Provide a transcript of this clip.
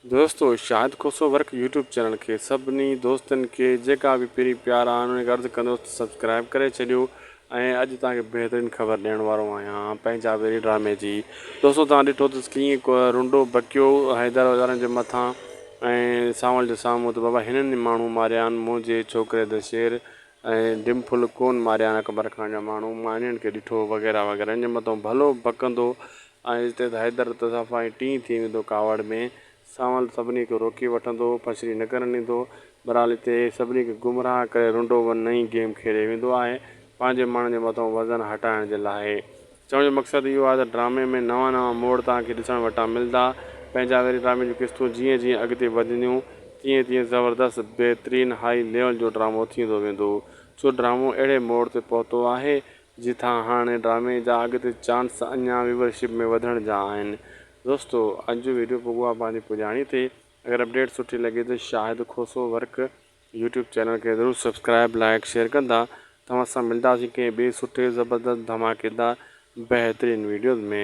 دوستو Shahid Khoso work YouTube channel کي سڀني دوستن کي جيڪا به پرين پيارا آهن انهن کي عرض ڪندس ته سبسڪرائب ڪري ڇڏيو ۽ اڄ توهان کي بهترين خبر ڏيڻ وارو آهيان پنهنجا ويري ڊرامي جي دوستو توهان ڏٺو ته ڪيئن رنڊو بڪيو حيدر وارن جي مٿان ۽ سانول جي سامهون ته بابا هنن ماڻهو ماريا آهن منهنجي ڇوڪري ته شير ۽ ڊمڦل ڪون ماريا آهن اڪبر خان جا ماڻهو مان انهن کي ڏٺو وغيره وغيره ان جي مٿان ڀلو بڪندو ۽ اتي ته حيدر ته صفا ائين ٽين ٿي ويندو ڪاوڙ ۾. سانول سڀني کي روڪي وٺندو، ڦشري نه ڪرڻ ڏيندو. بھرحال اتي سڀني کي گمراهه ڪري رنڊو ون نئين گيم کيڏي ويندو آهي، پنهنجي ماڻهن جي مٿان وزن هٽائڻ جي لاء. چوڻ جو مقصد اهو آهي ته ڊرامي ۾ نوان نوان موڙ توهان کي ڏسڻ وٽان ملندا. پنهنجا ويري ڊرامي جون قسطون جيئن جيئن اڳتي وڌنديون تيئن تيئن زبردست بهترين هائي ليول جو ڊرامو ٿيندو ويندو. ڇو ڊرامو اهڙي موڙ تي پهتو آهي جتان هاڻي ڊرامي جا اڳتي چانس اڃان ويورشپ ۾ وڌڻ جا آهن. دوستو اڄ جو ويڊيو پڳو آ پنهنجي پڄاڻي تي اگر اپڊيٽ سٺي لڳي ته Shahid Khoso work YouTube channel کي ضرور سبسڪرائب لائيڪ شيئر ڪندا توهان سان ملداسين ڪنهن ٻئي سٺي زبردست ڌماڪيدار بهترين ويڊيوز ۾.